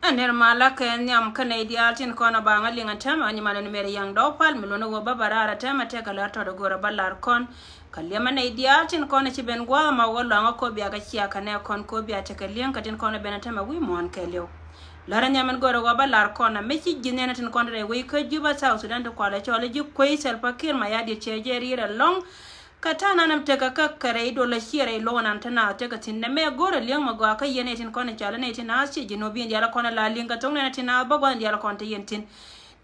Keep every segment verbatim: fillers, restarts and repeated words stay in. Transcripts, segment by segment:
Ɛn nɛr malä kɛ nhiam kä nɛy diaal tin kɔn a baŋä liŋ a tɛmɛ, ɣän nyimanɛ ni Mɛri Yaŋ Dɔw Pal, mi luɔ̱n ɣöö bä bä raar a tɛmɛ tɛk a lär tɔt a go̱r a bä lar kɔn. Kä liɛmɛ nɛy diaal tin kɔn a ci ben gua̱a̱th ma wä lɔaŋä ko̱ bia kɛ cia kɛ nɛ kɔn ko̱ bia tekɛ li̱eŋ kä tin kɔn a ben a tɛmɛ wi̱i̱ muɔ̱ɔ̱n kɛ liw. Lär a nhiam ɛn go̱r a ɣöö bä lar kɔn a mi ci ji̱ nɛn a tin kɔn rɛy wec kä Juba South Sudan ti kualɛ cɔl ji̱ kuey Salva Kiir Mayardit cɛ jɛ ri̱i̱r ɛlɔ̱ŋ. Kä ta̱a̱ nan ɛm tekɛ kä kɛ rɛy dol a ciɛ rɛy lo̱w nan te naath tekɛ thi̱n nɛmɛ go̱rɛ li̱eŋ mɛ gɔaa kä yɛn ɛ tin kɔn in cɔal in ɛ tin naath ciɛ ji̱ no̱o̱ bi̱i̱n diaal kɔn in la li̱eŋ kɛ tho̱ŋ nɛn ɛ tin naath bä gua̱th in diaal kɔn te yɛn thi̱n.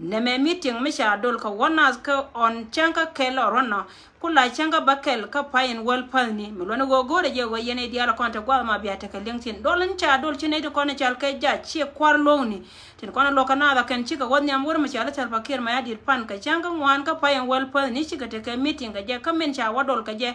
Nɛmɛ meeting mi ca dol kɛ wä naath kä ɣɔn cäŋ kä kɛl ɔ ruɔ̱n nɔ. Ku la cäŋ kä bä kɛl kä pay in wäl päthni mi luɔ̱n in ɣöö go̱rɛ jɛ ɣöö yɛn ɛ diaal kɔn te gua̱th ma bia tekɛ li̱eŋ thi̱n dol in ca dol ci nɛy ti kɔn in cɔal kɛ jac ciɛ kua̱r lo̱wni. Tin kɔn luɔk kɛ naath a kɛn cikɛ wä nhiam wur mi cɔal Salva Kiir Mayardit pan kɛ cäŋ kä ŋuan kä pay in wäl päthni cikɛ tekɛ meeting kɛ jɛ kä min ca wä dol kɛ jɛ.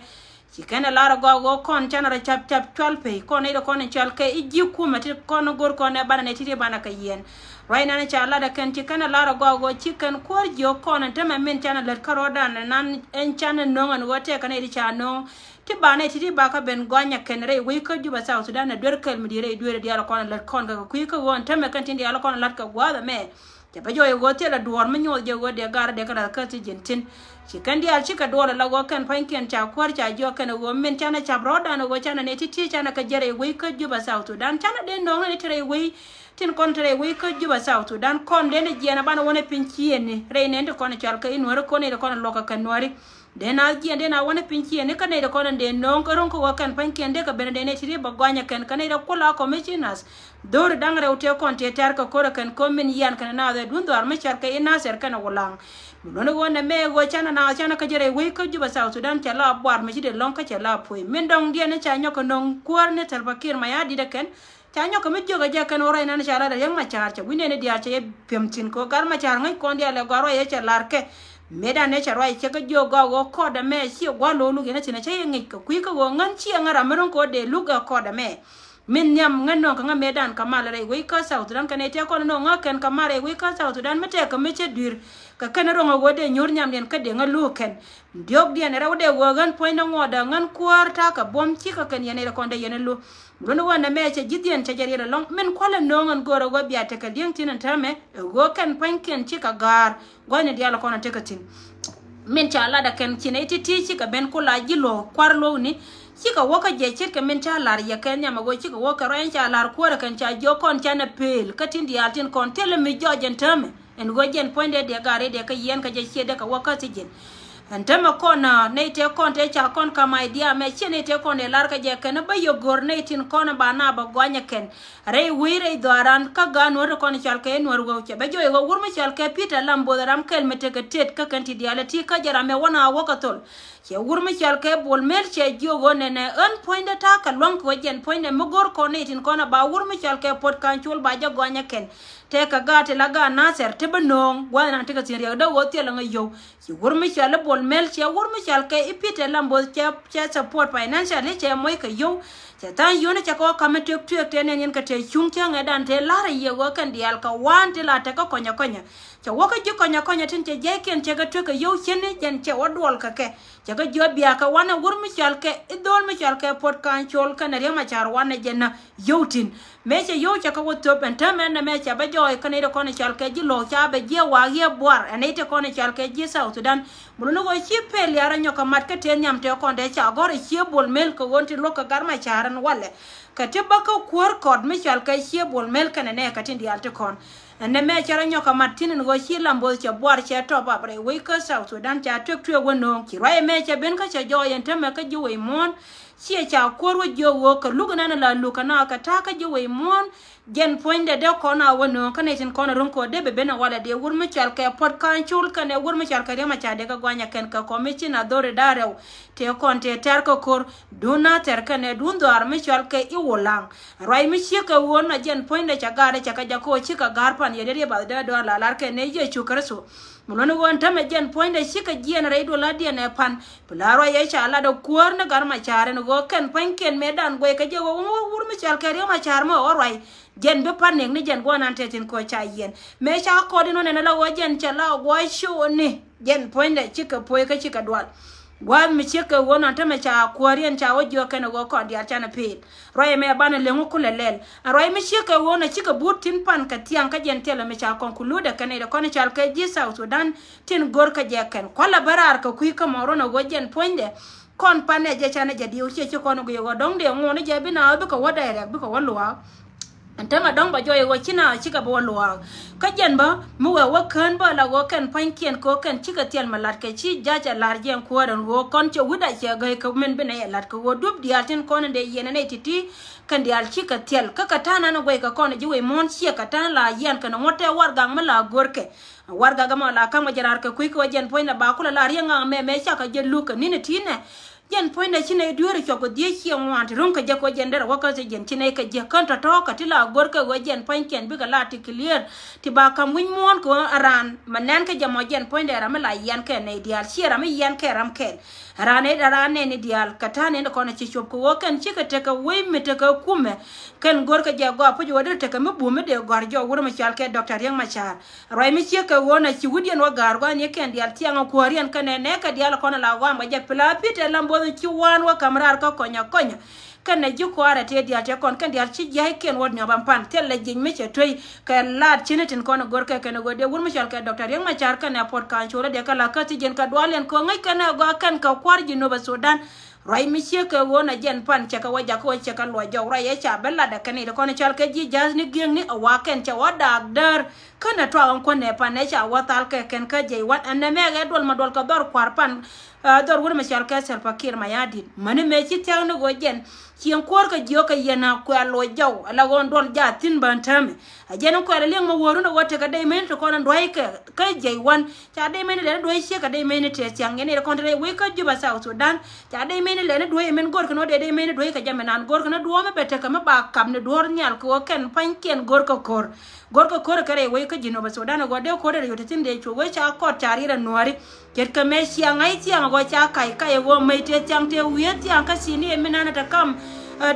Ci kɛn ɛ lar ɛ gɔaa ɣöö kɔn canɛ rɔ cap cap cual pey kɔn nɛy ti kɔn in cɔal kɛ i̱ ji̱ kumɛ ti kɔn go̱r kɔn ɛ banɛ nɛy ti ti banɛ kɛ yiɛn. Ruac nan ca lat ɛ kɛn ci kɛn ɛ lar ɛ gɔaa ɣöö ci kɛn kuäär jiök kɔn in tämɛ min canɛ lät kä rɔɔdan nan ɛn canɛ no̱ŋ ɛn ɣöö tɛkɛ nɛy ti ca no̱ŋ. Ti ba nɛy ti ti ba kä ben gɔ̱a̱nyɛ kɛn rɛy wec kä Juba South Sudan ɛ duer kɛl mi di̱i̱t rɛy dueeri diaal kɔn lät kɔn kɛ kɛ kui̱ kä ɣöö ɛn tämɛ kɛn tin diaal kɔn lät kɛ gua̱a̱th ɛmɛ. Cɛ bä jɔɔc ɛ ɣöö thilɛ duɔ̱ɔ̱r mi nyuɔth jɛ ɣöö dee gar dee kä lath kä thi ji̱n thi̱n. Ci kɛn diaal cikɛ duɔl ɛ la ɣöö kɛn pua̱nykiɛn ca kuäär ca jiɔk kɛn ɛ ɣöö min canɛ cap rɔ̱ɔ̱dan ɛ ɣöö canɛ nɛy ti ti canɛ kɛ jɛ rɛy wec kä Juba South Sudan canɛ dee nööŋ nɛy ti rɛy wec. Tin kɔn ti rɛy wec kä Juba South Sudan kɔn dee ni jiɛɛn ɛ banɛ wä ni piny ciëëni rɛy nɛn ti kɔn ɛ cɔal kɛ i̱ Nuääri kɔn nɛy ti kɔn ɛ luɔk kɛ kɛ Nuääri. Dee naath jiɛn dee naath wä ni piny ciëëni kä nɛy ti kɔn in dee nööŋ kä ro̱ŋ kä ɣöö kɛn pua̱nykiɛn dee kɛ ben dee nɛy ti ri bä gɔ̱a̱nyɛ kɛn kä nɛy ti kula commissioners. Dho̱ri da̱ŋ rɛw tëë kɔn tëë tɛ̈r kɛ ko̱rä kɛn ko̱ min yian kɛn naath ɛ duun dhɔaar mi cɔal kɛ i̱ Nasir kɛn ɛ Wulaŋ. Mi luɔ̱n ɣöö nɛmɛ ɣöö canɛ naath canɛ kä jɛ rɛy wec kä Juba South Sudan cɛ la buar mi ci dee lɔ̱ŋ kä cɛ la puɔ̱c min dɔ̱ŋdiɛn ni ca nyɔk kɛ nööŋ kuäär ni Salva Kiir Mayardit ɛ kɛn. Ca nyɔk kɛ mi jiök ɛ jɛ kɛn ɣöö ruac nan ca lat ɛ Riɛk Macar cɛ wi̱nɛ ni diaal cɛ yɛ pi̱em thi̱n kɛ ɣöö Gat Macar ŋäc kɔn diaal ɛ gɔaa ruac ɛ cɛ lar kɛ. Mëëdan ɛ cɛ ruac cɛ kɛ jiök gɔaa ɣöö kɔɔdɛ mɛ ciɛ gua̱l lo̱o̱ luk yɛn ɛ thi̱n ɛ cä yɛ ŋi̱c kɛ kui̱ kä ɣöö ŋän ciɛ ŋän ram mi ro̱ŋ kɛ ɣöö dee luk ɛ kɔɔdɛ mɛ. Min nhiam ŋän nööŋ kɛ ŋä mëëdan kɛ mal rɛy wec kä South Sudan kɛn ɛ tɛk kɔn nööŋ ŋä kɛn kɛ mal rɛy wec kä South Sudan mi tɛk kɛ mi cɛ dui̱r. Kɛ kɛn ro̱ŋ ɛ ɣöö dee nyuur nhiamdiɛn kä dee ŋä lo̱o̱ kɛn. Diɔ̱ɔ̱kdiɛn rɛw dee ɣöö ɣän puɔ̱nydä ŋuɔ̱ɔ̱dä ŋän kuäär ta̱a̱ kɛ buɔ̱m cikɛ kɛn yɛn ɛ kɔn dee yɛn ɛ lo̱o̱. Luɔ̱n wä nɛmɛ cɛ ji̱thdiɛn cɛ jɛ riɛt ɛlɔ̱ŋ min kualɛ nööŋ ɛn go̱o̱rä ɣöö bia tekɛ li̱eŋ thi̱n ɛn täämɛ ɛ ɣöö kɛn pua̱nykiɛn cikɛ ga̱a̱r gua̱thni diaal kɔn ɛ tekɛ thi̱n. Min ca lat ɛ kɛn ci nɛy ti̱ti̱ cikɛ ben ku la ji̱ luɔ̱k kua̱r luɔ̱kni. Cikɛ wä kä jɛ ce̱tkɛ min ca la̱r yɛ kɛn nhiam ɛ ɣöö cikɛ wä kɛ ruac ɛn ca la̱r kuäärä kɛn ca jiök kɔn canɛ pëël kä tin diaal tin kɔn thilɛ mi jɔɔc ɛn täämɛ. Ɛn ɣöö jɛn puɔ̱nydɛ dee gat rɛydɛ kä yiɛn kä jɛ ciëtdɛ kɛ wä kä thi̱ji̱n. Ɛn täämɛ kɔn a nɛy tëë kɔn tëë ca kɔn ka̱m idea mɛ ciɛ nɛy tëë kɔn dee lar kä jɛ kɛn bä yɛ go̱r nɛy tin kɔn ba na bä gɔ̱a̱nyɛ kɛn. Rɛy wec rɛy dhɔaaran kä gaat Nuäär ti kɔn cɔal kɛ Nuäär Weu cɛ bɛ jɔɔc ɣöö wur mi cɔal kɛ Peter Lam Both ram kɛl mi tekɛ tet kä kɛn ti diaal ɛ ti kä jɛ ram ɛ wä na wä kä thol. Cɛ wur mi cɔal kɛ Bol Mel cɛ jiök ɣöö nɛnɛ ɣän puɔ̱nydä ta̱a̱ kɛ lua̱ŋ kɛ ɣöö jɛn puɔ̱nydɛ mi go̱r kɔn nɛy tin kɔn a ba wur mi cɔal kɛ Puɔt Ka̱ny Col ba jɛ gɔ̱a̱nyɛ kɛn. Tëëkɛ gaat ti la gaat Nathɛr ti bä nööŋ gua̱a̱th naŋ ti kɛ thi̱n riɛkdä ɣöö thilɛ ŋäc yio̱w. Ci wur mi cɔal i̱ Bol Mel cɛ wur mi cɔal kɛ i̱ Peter Lam Both cɛ, cɛ support financially cɛ moc kɛ yio̱w. Cɛ tha̱a̱ŋ yio̱w ni cɛ kɛ wä ka̱m i̱ tuek tuek tëë nɛn yɛn kɛ tëë cuŋ cä ŋɛ̈tdan tëë la̱r i̱ yɛ ɣöö kɛn diaal kɛ waan ti la tekɛ kɔnyɛ kɔnyɛ. Cɛ wä kä ji̱ kɔnyɛ kɔnyɛ tin cɛ jiɛckiɛn cɛ kɛ tuek kɛ yio̱w cien ni jɛn cɛ wä duɔl kɛ kɛ. Cɛ kɛ jiök bia kɛ wanɛ wur mi cɔal kɛ i̱ dho̱l mi cɔal kɛ Puɔt Ka̱ny Col kɛnɛ Riɛk Macar wanɛ jɛ na. Yio̱w tin mëë cɛ yio̱w cɛ kɛ wä thöp ɛn täämɛ ɛn nɛmɛ cɛ bä jɔɔc kä nɛy ti kɔn i̱ cɔal kɛ ji̱ lo̱o̱k ca bɛ jiɛ waak yiëë buar ɛn nɛy ti kɔn i̱ cɔal kɛ ji̱ South Sudan. Bul ni ɣöö ci pëël liaar ɛ nyɔk kɛ mat kä tëë nhiam tëë kɔn dee ca gɔ̱r ɛ cië Bol Mel kɛ ɣöö ti luɔ̱k kɛ Gat Macar ɛn walɛ. Kɛ ti bä kä kuäär kɔt mi cɔal kɛ cië Bol Mel kɛnɛ nɛ kɛ tin diaal ti kɔn. Ɛn nɛmɛ cɛ rɔ nyɔk kɛ mat thi̱n ɛn ɣöö ci Lam Both cɛ buar cɛ top up rɛy wec kä South Sudan ca tuek tuek wä nööŋ ci ruac ɛmɛ cɛ ben kä cɛ jɔɔc ɛn täämɛ kä ji̱ wec muɔ̱ɔ̱n. Ciɛ ca kuäär wä jiök ɣöö kɛ luk ɛn ɛn la luk kɛ na kɛ ta̱a̱ kä ji̱ wec muɔ̱ɔ̱n. Jɛn puɔ̱nydɛ dee kɔn a wä nööŋ kä nɛy tin kɔn a ro̱ŋ kɛ ɣöö dee bɛ ben a walɛ dee wur mi cɔal kɛ Puɔt Ka̱ny Col kɛnɛ wur mi cɔal kɛ Riɛk Macar dee kɛ gɔ̱a̱nyɛ kɛn kɛ commission a dho̱ri da̱a̱ rɛw. Tëë kɔn tëë tɛ̈r kɛ ko̱r duun Nathɛr kɛnɛ duun dhɔaar mi cɔal kɛ i̱ Wulaŋ. Ruac mi ciek kɛ ɣöö nɔ jɛn puɔ̱nydɛ cɛ gaatdɛ cɛ kɛ jak kä ɣöö cikɛ ga̱a̱r pan yɛ dee riɛp bath dee dɔ̱a̱r la lar kɛnɛ Yecu Kritho. Mi luɔ̱n ɣöö ɛn täämɛ jɛn puɔ̱nydɛ cikɛ jiɛɛn rɛy duɔl la diɛn ɛ pan. Bi la ruac ɛ ca lat ɛ kuäär ni Gat Macar ɛn ɣöö kɛn pua̱nykiɛn mëëdan guɛc kɛ jɛ ɣöö wä wur mi cɔal kɛ Riɛk Macar mi ɣöö ruac. Jɛn bi pa̱n nek ni jɛn gua̱n an tɛth tin kɔ ca yiɛn mëë ca kɔt in wä nɛn ala ɣöö jɛn cɛ la gua̱c show ni jɛn puɔ̱nydɛ cikɛ puɔ̱i kä cikɛ dual. Gua̱a̱th mi ciek kɛ ɣöö nɔn tämɛ ca kuääriɛn ca wä jiök kɛn ɛ ɣöö kɔn diaal canɛ pil. Ruac ɛmɛ banɛ leŋ wä kulɛ lɛl. Ɛ ruac mi ciek kɛ ɣöö nɔ cikɛ but tin pan kɛ thiaŋ kä jɛn thilɛ mi ca kɔŋ kuludɛ kɛn ɛ kɔn cal kɛ ji̱ South Sudan tin go̱r kä jɛ kɛn. Kualɛ bä raar kɛ kui̱ kä mɔrun ɛ ɣöö jɛn puɔ̱nydɛ. Kɔn panɛ jɛ canɛ jɛ diw ciɛ ci kɔn guiy ɣöö dɔ̱ŋ dee ŋuɔ̱n jɛ bi na bikɛ wä direct bikɛ wä luaak. Ɛn tämɛ dɔ̱ŋ bɛ jɔɔc ɣöö ci na cikɛ bɛ wä luaak. Kä jɛn bä mi wee wä kään bä la ɣöö kɛn pa̱nykiɛn kɛ ɣöö kɛn cikɛ thil mi latkɛ ci ja̱c ɛ la̱r jiɛn kuäär ɛn ɣöö kɔn cɛ wi̱cda cɛ gäi kɛ min bi nɛy ɛ la̱t kɛ ɣöö dup diaal tin kɔn in dee yiɛn ɛ nɛy ti̱ti̱. Kɛn diaal cikɛ thil kä kɛ ta̱a̱ nan ɛ guɛy kɛ kɔn ji̱ wec muɔ̱ɔ̱n ciɛ kɛ ta̱a̱ la yian kɛn ŋuɔ̱t tɛ warɛgak mi la go̱rkɛ. Warɛgak ɛmɔ la ka̱m kɛ jɛ raar kɛ kui̱ kɛ ɣöö jɛn puɔ̱nydɛ ba kulɛ la riɛŋ ŋa̱k mɛmɛ cakɛ jɛ luk kɛ ni̱n ɛ ti̱i̱nɛ. Jɛn puɔ̱nydɛ ci nɛy dueeri cuɔp kɛ dhieec ciɛ ŋuan ti ro̱ŋ kɛ jɛ kɛ ɣöö jɛn derɛ wä kä thiec jɛn ci nɛy kɛ jiäk kän tɔ̱tɔ̱ kɛ ti la go̱rkɛ ɣöö jɛn puɔ̱nykiɛn bikɛ la ti clear. Ti ba ka̱m wi̱c muɔ̱ɔ̱n kɛ ɣöö ɛ raan mɛ nɛn kä jɛ mɔ jɛn puɔ̱nydɛ ram mi la yian kɛ nɛy diaal ciɛ ram mi yian kɛ ram kɛl. Ɛ raan ɛ raan nɛni diaal kɛ ta̱a̱ nɛni kɔn ɛ ci cuɔp kɛ ɣöö kɛn cikɛ tekɛ wec mi tekɛ kumɛ. Kɛn go̱rkɛ jɛ gɔaa puc ɣöö derɛ tekɛ mi bum mi dee gɔ̱a̱r jɔɔk wur mi cɔal kɛ Doctor Riek Machar. Ruac mi ciek kɛ ɣöö na ci wi̱cdiɛn wä ga̱a̱r gua̱n yekɛn diaal thiaŋ ɛ kuääriɛn kɛnɛ nɛɛkɛ diaal kɔn la gua̱a̱m kɛ jɛ pila Peter Lam bo̱th ci waan wä ka̱m raar kä kɔnyä kɔnyä. Kɛnɛ ji̱ kuaarɛ tëë diaal tëë kɔn kɛn diaal ci jia̱ckiɛn wä niɔp ɛm pan thilɛ jic mi cɛ tuey kɛ laat cini tin kɔn ɛ go̱rkɛ kɛnɛ ɣöö dee wur mi cɔal kɛ Doctor Riek Machar kɛnɛ puɔt ka̱n col ɛ dee kɛ la kä thiec jɛn kɛ duaaliɛn kɛ ɣöö ŋäc kɛnɛ gɔaa kɛn kɛ kua̱r ji̱ Nup ɛ Sudan. Ruac mi ciek kɛ ɣöö na jɛn pan cɛ kɛ wä jakä wä cɛ kɛ luɔc jɔk ruac ɛ ca ben latdɛ kɛn i̱ ti kɔn cɔal kɛ ji̱ ja̱a̱th ni gi̱eŋni ɛ wa kɛn cɛ wä daak däär. Kä nɛ tuak ɛn kuän nɛ pan nɛ ca wä thal kɛ kɛn kä jɛy wan ɛn nɛ mɛk ɛ duɔl ma duɔl kɛ dhɔr kua̱r pan. Dhɔr wur mɛ cɔal kɛ Salva Kiir Mayardit mäni mɛ ci thia̱k ni ɣöö jɛn cieŋ kuäär kɛ jiök kɛ yɛn a kuɛ luɔc jɔw ala ɣöö ɛn duɔl jaathin bän täämɛ. A jɛn in kuɛl a liɛŋ ma wä run a wä tekɛ dee meni ti kɔn in duäc kɛ kä jɛy wan. Ca dee meni lɛni duäc ciek kɛ dee meni tëë thiaŋ yɛn in kɔn te rɛy wec kä Juba South Sudan. Ca dee meni lɛni duäc min go̱rkɛ ni wä dee dee meni duäc kɛ jɛ mi naan go̱rkɛ ni duɔ̱ɔ̱m mi bɛ tekɛ mi ba kap ni duɔ̱ɔ̱r nhial kɛ wä kɛn pa̱nykiɛn go̱rkɛ ko̱r. Go̱rkɛ ko̱r kɛ rɛy wec kä Jinub Sudan a gɔ̱r dee ko̱r dee rɛy wec te thi̱n dee cuɔ wec ca kɔt ca riɛt a nuääri. Ce̱tkɛ mëë ciaŋ ŋa̱c thiaŋ ɛ ɣöö ca kac kac ɛ ɣöö mec tëë thiaŋ tëë wiee thiaŋ kä thi̱n i̱ ɛ mi nanɛ te kam.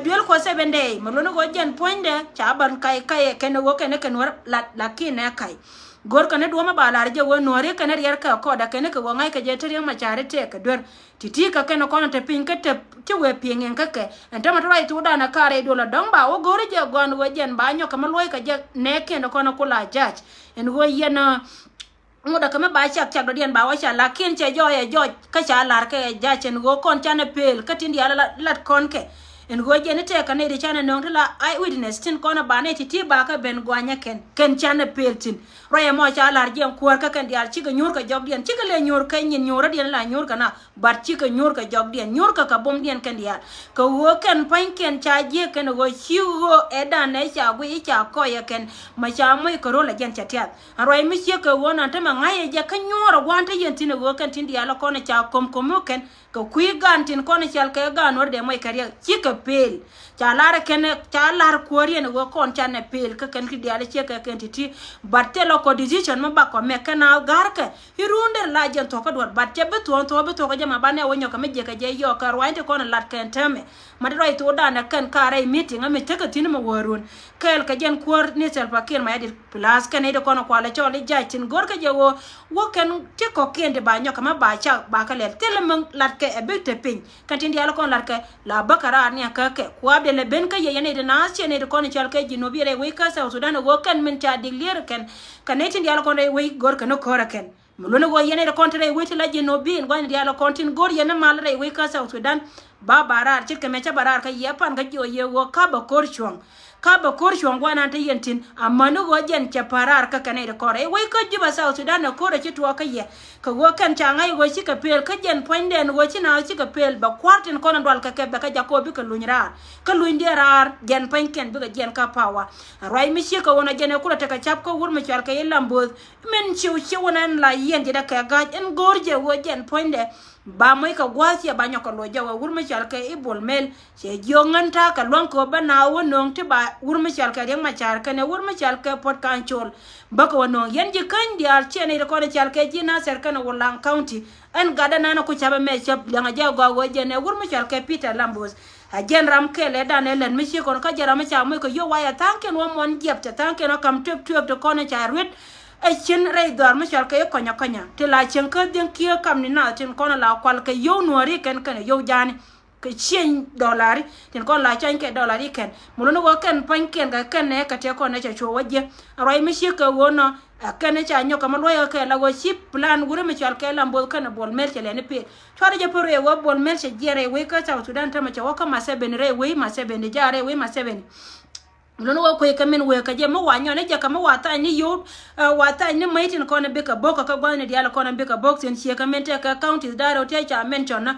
Duel kuɔ seven day mɛ luɔ̱n ɛ ɣöö jɛn puɔ̱nydɛ ca ban kac kac ɛ kɛn ɛ ɣöö kɛn ɛ kɛn wär lat lakin ɛ kac. Go̱rkɛ ni duɔ̱ɔ̱mɛ ba lar jɛ ɣöö nuääri kɛn ɛ riɛr kɛ kɔɔdɛ kɛn ɛ kɛ ɣöö ŋa̱ckɛ jɛ te Riek Machar ɛ tëëk kɛ duer. Ti̱ti̱ kɛ kɛn ɛ kɔn ɛ te piny kä te ci wee pi̱eŋ in kä kɛ ɛn tämɛ te ruac thokdan ɛ ka̱r ɛ duɔl ɛ dɔ̱ŋ ba wä go̱o̱ri jɛ gɔ̱a̱n ɣöö jɛn ba nyɔk kɛ mi luɔ̱c kɛ jɛ nɛɛkiɛn ɛ kɔn ɛ ku la ja̱c. Ɛn ɣöö yɛn ɛ ŋut ɛ kɛ mi ba cak cak dɔ̱diɛn ba wä ca lakin cɛ jɔɔc ɛ jɔɔc kä ca lar kɛ ɛ ja̱c ɛn ɣöö kɔn canɛ pel kä tin diaal lat kɔn kɛ. Ɛn ɣöö jɛn i̱ tɛɛk kɛ nɛy ti canɛ nööŋ ti la eye witness tin kɔn ɛ ba nɛy ti ti ba kɛ ben guanyɛ kɛn kɛn canɛ pel tin. Ruac ɛmɔ ca lar jiɛn kuäär kä kɛn diaal cikɛ nyuur kɛ jɔkdiɛn cikɛ lɛ nyuur kɛ nyin nyuur rɔ̱diɛn la nyuur kɛ na. But cikɛ nyuur kɛ jɔkdiɛn nyuur kɛ kɛ bomdiɛn kɛn diaal. Kɛ ɣöö kɛn pa̱nykiɛn ca jiäk kɛn ɣöö ci ɣöö ɛ danɛ ca guiy i̱ ca kɔyɛ kɛn. Ma ca moc kɛ ro̱l ɛ jɛn cɛ tiath. A ruac mi ciek kɛ ɣöö nɔn tämɛ ŋa̱cɛ jɛ kä nyuɔ̱ɔ̱r a gua̱a̱n te yɛn thi̱n a ɣöö kɛn tin diaal a kɔn a ca ko̱m ko̱m mi kɛn kɛ kui̱ gaan tin kɔn a cɔal kɛ gaan wär dee muɔc kɛ riɛk cikɛ pel. Ca lar kɛn ca lar kuäär yɛn a ɣöö kɔn canɛ pel kä kɛn ti diaal a ciek kɛ kɛn ti̱ti̱. But thilɛ kɔ decision mi bakɔ mɛ kɛn a ga̱rkɛ i̱ ruun der la jɛn thuɔ̱k kä duɔ̱r but cɛ bi thuɔ̱ɔ̱n thuɔ̱k bi thuɔ̱k kä jɛ ma banɛ wä nyɔk kɛ mi jiɛkɛ jɛ yɔɔk kɛ ruac ti kɔn a lat kɛn täämɛ. Ma ti ruac thokdan ɛ kɛn ka rɛy meeting ɛ mi tekɛ thi̱n mɛ wäär wun. Kɛɛl kɛ jɛn kuäär ni Salva Kiir Mayardit plus kɛn i̱ ti kɔn kualɛ cɔl i̱ ja̱c tin go̱rkɛ jɛ ɣöö wä kɛn ti kɔ̱kiɛn ti ba nyɔk kɛ ma ba cak ba kɛ lɛl thilɛ mi latkɛ ɛ bik te piny. Kɛn tin diaal kɔn latkɛ la bäkɛ raar ni ɛ käkɛ kua̱a̱p dee lɛ ben kä yɛ yɛn i̱ ti naath ciɛ ni ti kɔn i̱ cɔl kɛ ji̱ no̱bi rɛy wec kä South Sudan ɛ ɣöö kɛn min ca dik lier ɛ kɛn. Kɛn i̱ tin diaal kɔn rɛy wec go̱rkɛ ni ko̱r ɛ kɛn. Mi luɔ̱n i̱ ɣöö yɛn i̱ ti kɔn te rɛy wec ti la ji̱ no̱bi in gua̱n diaal ɛ kɔn tin go̱r yɛn i̱ mal rɛy wec kä South Sudan. Ba ba raar ce̱tkɛ mɛ cä ba raar kä yɛ pan kä jiɔ yɛ ɣöö ka bɛ ko̱r cuɔ̱ŋ. Ka bɛ ko̱r cuɔ̱ŋ gua̱n an te yɛn tin amäni ɣöö jɛn cɛ pa raar kä kɛn i̱ ti kɔn rɛy wec kä Juba South Sudan ɛ ko̱r ɛ ci tuɔɔk kä yɛ. Kɛ ɣöö kɛn ca ŋa̱c ɣöö cikɛ pel kä jɛn puɔ̱nydɛn ɣöö ci naath cikɛ pel bɛ kua̱r tin kɔn in dual kɛ kɛ bɛ kä jakob bikɛ luny raar. Kä lunydiɛn raar jɛn puɔ̱nykɛn bikɛ jiɛn kä power. Ruac mi ciek kɛ ɣöö nɔ jɛn ɛ kulɛ tekɛ ca̱p kä wur mi cɔal kɛ i̱ Lam Bo̱o̱th. Min ciw ciw wun ɛn la yiɛn ji̱ dɛ kɛ ga̱c ɛn go̱o̱r jɛ ɣöö jɛn puɔ̱nydɛ. Ba moc kɛ gua̱a̱th ciɛ ba nyɔk kɛ luɔc jɛ ɣöö wur mi cɔal kɛ i̱ Bol Mel. Cɛ jiök ŋän ta̱a̱ kɛ luäŋ kɛ ɣöö bä na wä nööŋ ti ba wur mi cɔal kɛ Riek Machar kɛnɛ wur mi cɔal kɛ Puɔt Ka̱n Col. Bä kɛ wä nööŋ yɛn ji̱ käny diaal ciɛ nɛy ti kɔn i̱ cɔal kɛ ji̱ Nasir kɛnɛ Wulaŋ County. Ɛn gatdä nanɛ ku ca̱pɛ mɛ cäp liɛŋɛ jɛ gɔaa ɣöö jɛn ɛ wur mi cɔal kɛ Peter Lambos. A jɛn ram kɛl ɛ danɛ lät mi ciek kɔn kä jɛn ram mi ca moc kɛ yio̱w wayɛ tha̱a̱ŋkiɛn wä muɔ̱n jiɛp cɛ tha̱a̱ŋkiɛn wä ka̱m tuek tuek ti kɔn i̱ ca ruet. Ɛ cin rɛy dhɔaar mi cɔal kɛ i̱ kɔnya kɔnya ti la cieŋ kä dhieŋ kiɛ kam ni nath tin kɔn la kual kɛ yio̱w nuɔ̱ɔ̱ri kɛn kɛn yio̱w ja̱a̱ni. Kɛ cieŋ dɔlari tin kɔn la cɔny kɛ dɔlari kɛn. Muluni wä kɛn pa̱nykiɛn kɛ kɛn nɛ kɛ tëë kɔn nɛ cɛ cuɔ wä jiɛ. Ruac mi ciek kɛ ɣöö nɔ ɛ kɛn ca nyɔk kɛ mi luɔ̱c kɛ kɛ la ɣöö ci plan wuri mi cɔal kɛ Lam Both kɛn Bol Mel cɛ lɛni pil. Cuarɛ jɛ pär rɛy wä Bol Mel cɛ jiɛ rɛy wei kä South Sudan tämɛ cɛ wä kä Museveni rɛy wei Museveni ja̱a̱ rɛy wei Museveni. Lun wä kuec kɛ min wëë kɛ jɛ mi wa nyɔn ni jɛ kɛ mi wa thany ni yio̱w, ɛ, wa thany ni mäc tin kɔn bikɛ bo̱k kɛ kä gua̱thni diaal kɔn bikɛ bo̱k tin ciek kɛ min tekɛ counties da̱r rɛw tiɛc ca mention na.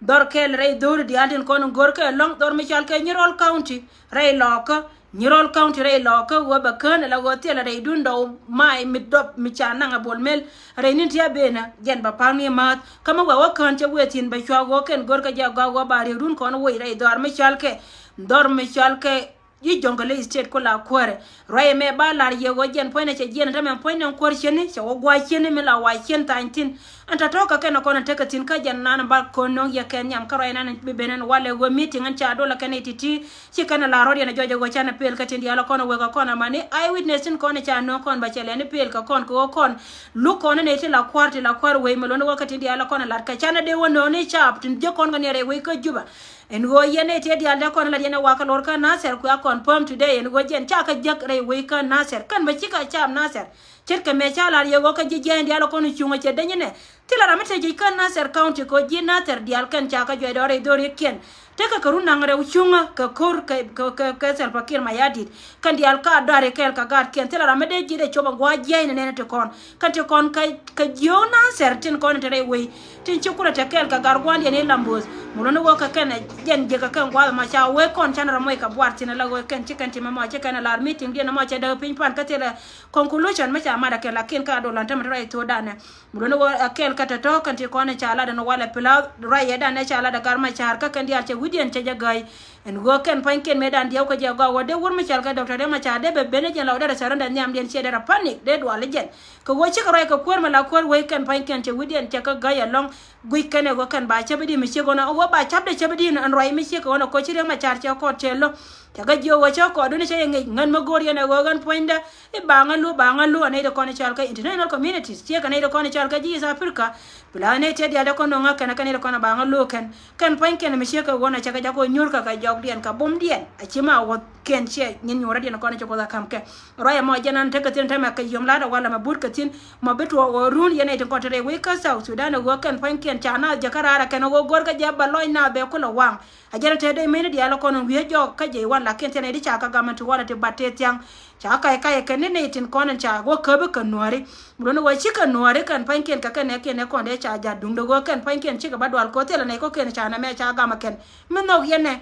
Dhɔr kɛɛl rɛy dho̱ri diaal tin kɔn go̱r kɛ lɔ̱ŋ dhɔr mi cɔal kɛ Nyirol County rɛy Lɔɔkä. Nyirol County rɛy Lɔɔkä ɣöö bɛ kään ala ɣöö thilɛ rɛy dun dɔw mac mi dɔp mi ca naŋ a Bol Mel rɛy ni̱n ti a benä jɛn bɛ pa̱ŋ ni määth. Kä mi wɛ wä kään cɛ wëë thi̱n bɛ cua ɣöö kɛn go̱r kɛ jɛ gɔaa ɣöö ba riɛkdun kɔn woc rɛy dhɔr mi cɔal kɛ, dhɔr mi cɔal kɛ I̱ Jonglei State ku la kuäärɛ. Ruac ɛmɛ ba lar yɛ ɣöö jɛn puɔ̱nydɛ cɛ jiɛn tämɛ puɔ̱nydɛ kuäär cieni cɛ wä gua̱a̱c cieni mi la wa cien thany thi̱n. Ɛn tɔ̱tɔ̱ kɛ kɛn kɔn tekɛ thi̱n kä jɛn nan ba kɔn nöŋ yɛ kɛn nhiam kä ruac nan bi ben ɛn walɛ ɣöö meeting ɛn ca dolɛ kɛn i̱ ti̱ti̱. Ci kɛn lar rɔ̱diɛn ɛ jɔc ɛ ɣöö canɛ pel kɛ tin diaal kɔn wek kɛ kɔn amani eyewitness tin kɔn ca nöŋ kɔn ba cɛ lɛni pel kɛ kɔn kɛ ɣöö kɔn luk kɔn ni ti la kua̱r ti la kua̱r wec mi luɔ̱n ɣöö kɛ tin diaal kɔn lat kɛ canɛ dee wä nööŋ ni caap tin jiäk kɔn kɛ ni rɛy wec kä Juba. Ɛn ɣöö yɛn ɛ tëë diaal dee kɔn lat yɛn ɛ wakä lor kä Nasir kuɛ a confirm today ɛn ɣöö jɛn ca kä jiäk rɛy wec kä Nasir kän bä cikɛ caap Nasir. Ce̱tkɛ mɛ ca lar yɛ ɣöö kä ji̱ jiɛɛn diaal ɛ kɔn cuŋä cɛ deny inɛ. Thilɛ ram mi te ji̱ kä Nasir County kɛ ɣöö ji̱ Nasir diaal kɛn ca kä juɔc dɔɔr rɛy dho̱rikiɛn. Tekɛ kɛ run naŋ rɛw cuŋä kɛ ko̱r kɛ, kɛ, kɛ, kɛ Salva Kiir Mayardit. Kɛn diaal ka dɔaar ikɛɛl kɛ gaatkiɛn. Thilɛ ram mi dee ji̱ dee cop ɛ gua̱a̱c jiɛɛn inɛ nɛn ti kɔn. Kɛn ti kɔn kɛ, kɛ jiööŋ Nasir tin kɔn in te rɛy wei. Tin ci kulɛ te kɛɛl kɛ gar gua̱ndiɛn i̱ Lam Both. Muluni wä kɛ kɛn ɛ jɛn jiäk kɛ kɛn gua̱a̱th ɛmɔ ca wee kɔn canɛ rɔ moc kɛ buar thi̱n ala wee kɛn ci kɛn ti mɛmɔ ci kɛn ɛ lar meeting diɛn ɛmɔ cɛ däk piny pan kä thilɛ conclusion mi ca mat ɛ kɛn lakin kä a dolan tämɛ te rɔ i̱ thok danɛ. Muluni wä ɛ kɛɛl kɛ tɔ̱tɔ̱ kɛn ti kɔn ɛ ca lat ɛn walɛ pilath ruac ɛ danɛ ca lat ɛ gar ma ca̱a̱r kä kɛn diaal cɛ wi̱diɛn cɛ jɛ gäi. Ɛn ɣöö kɛn pa̱nykiɛn mëë dan diɛw kä jɛ gɔaa wä dee wur mi cɔal kɛ Doctor Riek Machar dee bɛ ben ɛ jɛn la wä dee rɛ sɛr rɛn dɛ nhiam diɛn ciɛ dee rɛ panic dee dual ɛ jɛn. Kɛ ɣöö cikɛ ruac kɛ kuäär mi la kuäär wec kɛn pa̱nykiɛn cɛ wi̱diɛn cɛ kä gäi ɛlɔ̱ŋ. Guic kɛn ɛ ɣöö kɛn ba cäp i̱di mi ciek ɣöö nɔ ɣöö ba ca̱pdɛ cäp i̱di ɛn ruac mi ciek ɣöö nɔ kɛ ɣöö ci Riek Machar cɛ kɔɔt cɛ lo̱. Cɛ kä jiök ɣöö cä kɔɔt duni cä yɛ ŋic ŋän mi go̱o̱r yɛn ɛ ɣöö ɣän puɔ̱nydä i̱ ba ŋä lo̱ ba ŋä lo̱ ɛ nɛy ti kɔn i̱ cɔal kɛ international communities ciek ɛ nɛy ti kɔn i̱ cɔal kɛ ji̱ East Africa. Bi la nɛy tiɛt diaal dee kɔn nöŋä kɛn ɛ kɛn nɛy ti kɔn ɛ ba ŋä lo̱ kɛn. Kɛn puɔ̱nykiɛn mi ciek ɛ ɣöö nɔ cɛ kɛ jak kɛ ɣöö nyuur kɛ kɛ jɔkdiɛn kɛ bomdiɛn a ci ma wuɔ̱thkiɛn ciɛ nyin nyuurä diɛn kɔn i̱ ci Kuoth ɛ ka̱m kɛ. Ruac ɛmɔ jɛn an tekɛ thi̱n tämɛ kɛ yom lat ɛ walɛ mɛ but kɛ thi̱n mɔ bi tuɔɔk ɣöö run yɛn nɛy tin kɔn te rɛy wec kä South Sudan ɛ ɣöö kɛn puɔ̱nykiɛn ca naath jɛ kä raar ɛ kɛn ɛ ɣöö go̱rkɛ jɛ bɛ lɔc naath bɛ kulɛ waŋ. A jɛn ɛ te dee meni diaal ɛ kɔn wi̱i̱ ɛ jɔɔk kä jɛ i̱ wan lakin thiɛn ɛ di ca kä gamɛ ti walɛ ti bat tëë thiaŋ. Ca ka̱c ka̱c ɛ kɛn ni nɛy tin kɔn ɛn ca ɣöö käpi kɛ nuääri. Mi luɔ̱ni ɣöö cikɛ nuääri kɛn puɔ̱nykiɛn kɛ kɛn ɛ kiɛn ɛ kɔn dee ca ja̱ duŋdɛ ɣöö kɛn puɔ̱nykiɛn cikɛ bä dual kɛ ɣöö thilɛ nɛy kɔ̱kiɛn ca nɛmɛ ca gamɛ kɛn. Mi nhɔk yɛn ɛ.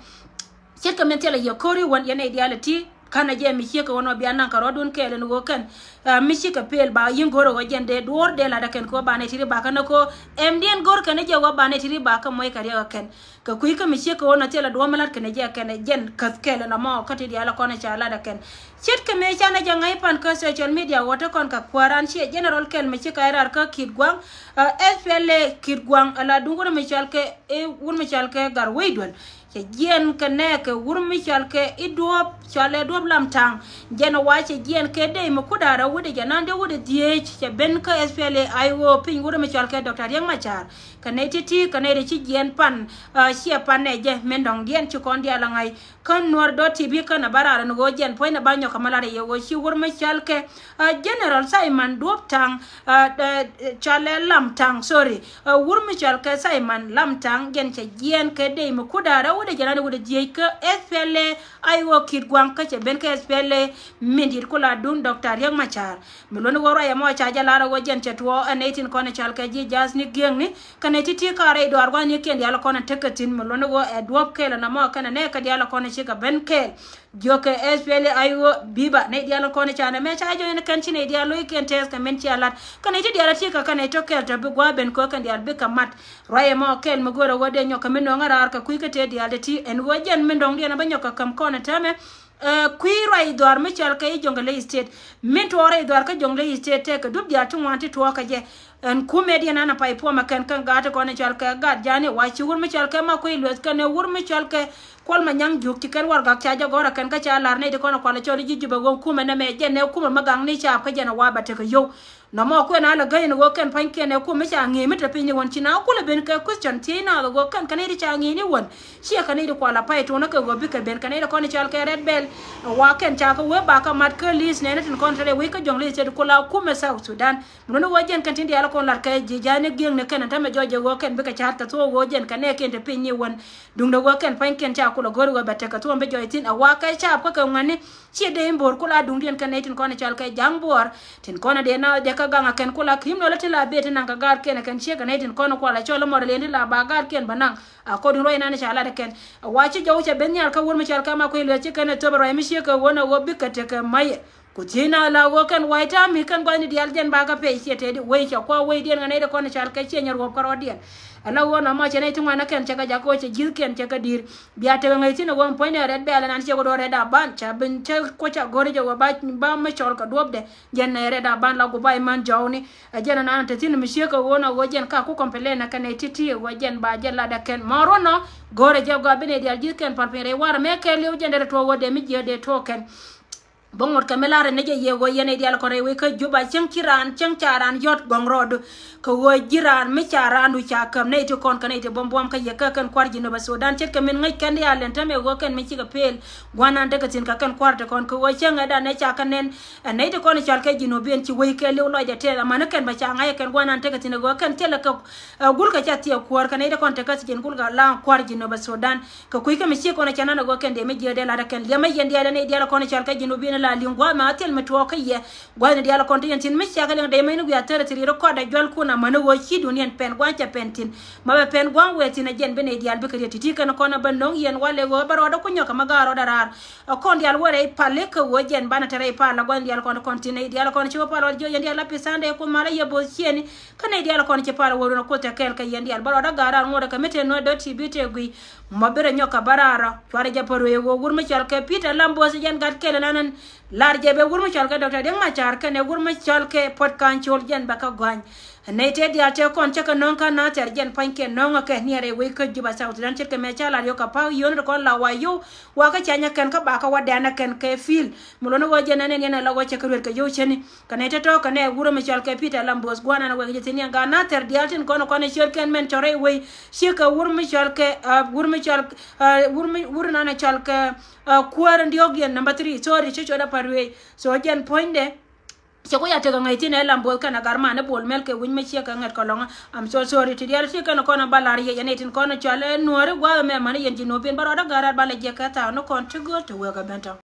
Ce̱tkɛ min thilɛ yɛ ko̱ri wän yɛn nɛy diaal ɛ ti. Kanɛ jɛ mi ciek kɛ wän ɔ bia naŋ kɛ rɔɔdun kɛɛl ɛn ɣöö kɛn, ɛ, mi cikɛ pel ba yi̱n go̱r ɛ ɣöö jɛn dee duɔ̱ɔ̱r dee latdɛ kɛn kɛ ɣöö ba nɛy ti ri ba kɛn ɛ ko̱ ɛm diɛn go̱r kɛn ɛ jɛ ɣöö ba nɛy ti ri ba kɛ moc kɛ riɛk ɛ kɛn. Kɛ kui̱ kä mi ciek kɛ wän ɔ thilɛ duɔ̱ɔ̱r mi lat kɛn ɛ jɛ kɛn ɛ jɛn käth kɛɛl ɛn ɔmɔ kä ti diaal ɛ kɔn ɛ ca latdɛ kɛn. Ce̱tkɛ mëë canɛ jɛ ŋa̱c pan kä social media ɣöö te kɔn kɛ kuäär an ciɛ general kɛl mi cikɛ ɛ raar kä Kitgwang, ɛ, S P L A Kitgwang ala duŋ wut mi cɔal kɛ, ɛ, wut mi cɔal kɛ Gatwec Dual. Cɛ jiɛn kɛ nɛɛkɛ wur mi cɔal kɛ i̱ Duɔ̱ɔ̱p, cɔalɛ Duɔ̱ɔ̱p Lam Taŋ. Jɛn ɛ wa cɛ jiɛn kɛ dee mi kut da̱a̱r ɛ wut ɛ jɛ nan dee wut ɛ dhieec cɛ ben kä S P L A I O piny wur mi cɔal kɛ Doctor Riek Machar. Kɛ nɛy ti̱ti̱ kɛ nɛy ti ci jiɛn pan, ɛ, ciɛ pan nɛ jɛ min dɔ̱ŋdiɛn ci kɔn diaal ɛ ŋa̱c. Kä Nuɔr dot T V känɛ bä raar ɛn ɣöö jɛn puɔ̱nydɛ bä nyɔk kɛ mi lat ɛ yɛ ɣöö ci wur mi cɔal kɛ, ɛ, General Simon Duɔ̱ɔ̱p Taŋ, ɛ, ɛ, cɔalɛ Lam Taŋ, sorry. Ɛ, wur mi cɔal kɛ Simon Lam Taŋ jɛn cɛ jiɛɛn kɛ dee mi kut da̱a̱r ɛ wut ɛ jɛn an wut ɛ dhieec kä S P L A I O Kitgwang kä cɛ ben kä S P L A min di̱t ku la duŋ Doctor Riek Machar. Mi luɔ̱ni ɣöö ruac ɛmɔ ca jɛ lar ɛ ɣöö jɛn cɛ tuɔɔk ɛ nɛy tin kɔn ɛ cɔal kɛ ji̱ ja̱a̱th ni gi̱eŋni. Kɛ nɛy ti̱ti̱ ka rɛy dɔaar gua̱thnikiɛn diaal kɔn ɛ tekɛ thi̱n mi luɔ̱ni ɣöö ɛ Duɔ̱ɔ̱p kɛɛl ɛn ɛmɔ kɛnɛ nɛɛkɛ diaal kɔn ɛ cikɛ ben kɛɛl. Jiökɛ S P L A I O biba nɛy diaal kɔn ɛ ca nɛmɛ ca jɔɔc ɛn kɛn ci nɛy diaal lo̱ckiɛn tɛth kɛ min cia lat. Kɛ nɛy ti diaal ɛ ti kɛ kɛn nɛy tɔ̱ kɛɛl tɔ̱ bi gua̱a̱th ben kɛ kɛn diaal bikɛ mat. Ruac ɛmɔ kɛl mi go̱o̱rɛ ɣöö dee nyɔk kɛ mi nöŋ ɛ raar kɛ kui̱ kä tëë diaal ti ti ɛn ɣöö jɛn mi dɔ̱ŋdiɛn ɛ bä nyɔk kɛ käm kɔn ɛ täämɛ. Ɛ, kui̱ ruac dhɔaar mi cɔal kɛ i̱ Jonglei State. Min tuɔɔk rɛy dhɔaar kä Jonglei State tëëkɛ dup diaal ti ŋuan ti tuɔɔk kɛ jɛ. Ɛn kumɛ diɛn an a pay puɔmɛ kɛn kɛn gaat ti kɔn i̱ cɔal kɛ gaat jani wa ci wur mi cɔal kɛ ma kui̱ lueth kɛn ɛ wur mi cɔal kɛ Kuɔl Manyaŋ Juuk ci kɛn warɛgak ca jɛ gɔ̱rä kɛn kä ca lar nɛy ti kɔn ɛ kual ɛ cɔl i̱ ji̱ Jubɛ ɣöö kumɛ nɛmɛ jɛn ɛ kumɛ mi gaŋni caap kä jɛn ɛ wa bɛ tekɛ yio̱w. Nɔmɔ kuɛn a lɛ gäy ni ɣöö kɛn pa̱ny kɛn ɛ kumɛ ca ŋi̱i̱c mi te piny ni ɣän ci na kulɛ ben kɛ question thiec na ɣöö kɛn kɛn i̱ ti ca ŋi̱i̱c ni ɣän. Ciɛ kɛn i̱ ti kual a pay tuɔnä kɛ ɣöö bikɛ ben kɛn i̱ ti kɔn i̱ cɔal kɛ Red Belt. Wa kɛn ca kɛ wee ba kä mat kä li̱th nɛn i̱ tin kɔn te rɛy wec kä jɔ̱ŋ li̱th te ti kula kumɛ South Sudan. Mun ni ɣöö jɛn kɛn tin diaal kɔn lat kɛ ji̱ ja̱a̱ni gi̱eŋni kɛn ɛn tämɛ jɔɔc jɛ ɣöö kɛn bikɛ ca̱a̱t kɛ thuɔɔk ɣöö jɛn kɛ nɛɛkiɛn te piny ni ɣän. Duundɛ ɣöö kɛn pa̱nykiɛn ca kulɛ go̱r ɣöö bɛ tekɛ thuɔɔk bi jɔɔc thi̱n ɛ wa kɛ caap kä kɛ ŋuɛ̈tni. Ciɛ dee in bo̱o̱r kula duŋdiɛn kɛn nɛy tin kɔn ɛ cɔal kɛ ja̱a̱ŋ buɔɔr tin kɔn ɛ dee na jɛ kä gaŋ ɛ kɛn kula ki̱i̱m nɔlä ti la bee ti naŋ kɛ gaatkiɛn ɛ kɛn ciek ɛ nɛy tin kɔn ɛ kual ɛ cɔl ɛ mɔr ɛ liɛn ti la ba gaatkiɛn bɛ naŋ. Akɔdiŋ ruac inan ca lat ɛ kɛn ɛ wa ci jɔw cɛ ben nhial kä wur mi cɔal kɛ ma kui̱ lueth ci kɛn ɛ thöp ɛ ruac mi ciek kɛ ɣöö na ɣöö bikɛ tekɛ ma̱yɛ. Ku thiec na la ɣöö kɛn wa̱i̱ ta̱a̱ mi kɛn gua̱thni diaal jɛn ba kä pɛy ciɛ tɛt wec cɛ kua̱ wecdiɛn ɣän nɛy ti kɔn i̱ cɔal kɛ ciɛ nyɛ ruɔ̱p kärɔɔdiɛn. Ala ɣöö nɔmɔ cɛ nɛy ti ŋuan ɛ kɛn cɛ kɛ jakä ɣöö cɛ ji̱thkiɛn cɛ kɛ di̱i̱r. Bia tekɛ ŋäc thi̱n ɛ ɣöö puɔ̱nydɛ Red Belt ɛnan ciɛ kɛ do̱r Red Aban ca ben cä kuɔ ca go̱r jɛ ɣöö ba mi cɔl kɛ duɔ̱pdɛ. Jɛn ɛ Red Aban la guba iman jɔwni. Ɛ jɛn ɛnan te thi̱n mi ciek ɛ ɣöö nɔ ɣöö jɛn ka ku complain ɛ kɛn ɛ ti̱ti̱ ɛ ɣöö jɛn ba jɛ lat ɛ kɛn mɔ ruɔ̱n nɔ. Go̱r ɛ jɛ gɔaa bi nɛy diaal ji̱thkiɛn pal piny rɛy warɛ mɛ kɛɛliw jɛn dee rɛ tuɔɔk ɣöö dee mi jiääk dee tuɔɔk kɛn. Bä ŋot kɛ mi lar ɛ ni jɛ yɛ ɣöö yɛn i̱ diaal kɔn rɛy wec kä Juba cieŋ ci raan cieŋ ca raan yɔt gɔŋ rɔɔdu. Kɛ ɣöö ji̱ raan mi ca raandu ca käm nɛy ti kɔn kɛ nɛy ti buɔ̱m buɔ̱m kä yɛ kä kɛn kua̱r Jinubä Sudan ce̱tkɛ min ŋäc kɛn diaal ɛn tämɛ ɣöö kɛn mi cikɛ pëël. Gua̱nan tekɛ thi̱n kɛ kɛn kua̱r ti kɔn kɛ ɣöö cieŋ ɛ dan ɛ ca kɛ nɛn. Ɛ nɛy ti kɔn cɔal kɛ Jinubiɛn ci wec kɛ li̱w lɔcdɛ tɛth amäni kɛn bɛ ca ŋa̱c ɛ kɛn gua̱nan tekɛ thi̱n ɛ ɣöö kɛn thilɛ kɛ Ɛ gulkɛ ca thiɛ kuäär kɛ nɛy ti kɔn te kä thiecin gulkɛ la kua̱r Jinubä Sudan. Kɛ kui̱ kä mi ciek kɔn ɛ cɛ nan ɛ ɣöö kɛn dee mi jiääk dee lat ɛ kɛn liɛmɛ yɛn diaal ɛ nɛy diaal ɛ kɔn ɛ cɔal kɛ Jinubiɛn ɛ la li̱ŋ gua̱a̱th mɛ a thil mi tuɔɔk kä yɛ. Gua̱a̱thni diaal ɛ kɔn te yɛn thi̱n mi ciakä liŋ dee mi ni wiaa thäri thi̱ri rɔ kɔt ɛ jua̱lkun amäni ɣöö ci duun yɛn pɛn gua̱a̱th cɛ pɛn thi̱n. Ma bɛ pɛn gua̱a̱th wëë thi̱n ɛ jɛn bi nɛy diaal bikɛ riet ti̱ti̱ kɛn kɔn ɛ bä no̱o̱ŋ yɛn walɛ ɣöö bä rɔɔdä ku nyɔk kɛ ma gaar rɔɔdä raar. Ɛ kɔn diaal wä rɛy pal i̱ kä ɣöö jɛn banɛ te rɛy pal la gua̱a̱thni diaal kɔn kɔn thi̱n nɛy diaal ɛ kɔn ci wä pal wä jiö yɛn diaal la pi Sunday ku mal a yɛ bo̱o̱th ciëni. Kä nɛy diaal kɔn ci pal wä run a kuoth tɛ kɛɛl kɛ yɛn diaal bä rɔɔdä gaar raar ŋuɔ̱t ɛ kɛ mi te nuɔ̱t dɔ̱t ti bi te guiy. Mɔ bi rɛ nyɔk kɛ bä raar rɔ cuarɛ jɛ pär wee wä wur mi cɔl kɛ Peter Lam Bo̱o̱th jɛn gat kɛl ɛn anɛn. Lar jɛ bɛ wur mi cɔl kɛ Doctor Dieŋ Macar kɛnɛ wur mi cɔl kɛ Puɔt Ka̱n Col jɛn bɛ kä gɔ̱a̱ny. Nɛy tëë diaal tëë kɔn cä kɛ nöŋ kä Nathɛr jɛn pua̱nykɛ nöŋ ɛ kɛ niɛɛr ɛ wec kä Juba South Sudan ce̱tkɛ mɛ ca lar yio̱k kɛ pa̱a̱k yio̱n ri kɔn la wa yio̱w. Wa kä ca nyɛ kɛn kä ba kä wa dɛn ɛ kɛn kɛ field. Mi luɔ̱n ɛ ɣöö jɛn ɛn ɛn yɛn ɛ la ɣöö cɛ kɛ ruet kɛ yio̱w cäni. Kɛ nɛy tɔ̱tɔ̱ kɛ nɛ wur mi cɔal kɛ Peter Lam Bo̱o̱th gua̱a̱r ɛn ɛ wek jɛ thi̱n yɛn gat Nathɛr diaal tin kɔn ɛ kɔn ɛ ciöt kɛn mɛn cɔr ɛ wec. Ciek kɛ wur mi cɔal kɛ wur mi cɔal wur mi wur nan ɛ cɔal kɛ kuäär in diɔ̱k yɛn number three. Sorry ci cuɔt ɛ pa̱t wec. So jɛn puɔ̱nydɛ. Cɛ ku ya tekɛ ŋäc thi̱n ɛ Lam Bo̱o̱th kɛn a gar man ɛ Bol Mɛl kɛ wi̱c mi ciɛ kɛ ŋɛt kɛ lɔ̱ŋä. I'm so sorry ti diaal ti kɛn kɔn a ba lar yɛ yɛn ɛ tin kɔn a cɔal ɛ nuɔ̱ɔ̱ri gua̱a̱th ɛmɛ man ɛ yɛn Jinubiɛn bä rɔɔdä ga̱r rat ba lɛ jiɛk kɛ thaak ni kɔn ti gööl te wek ɛ ben tɔ̱.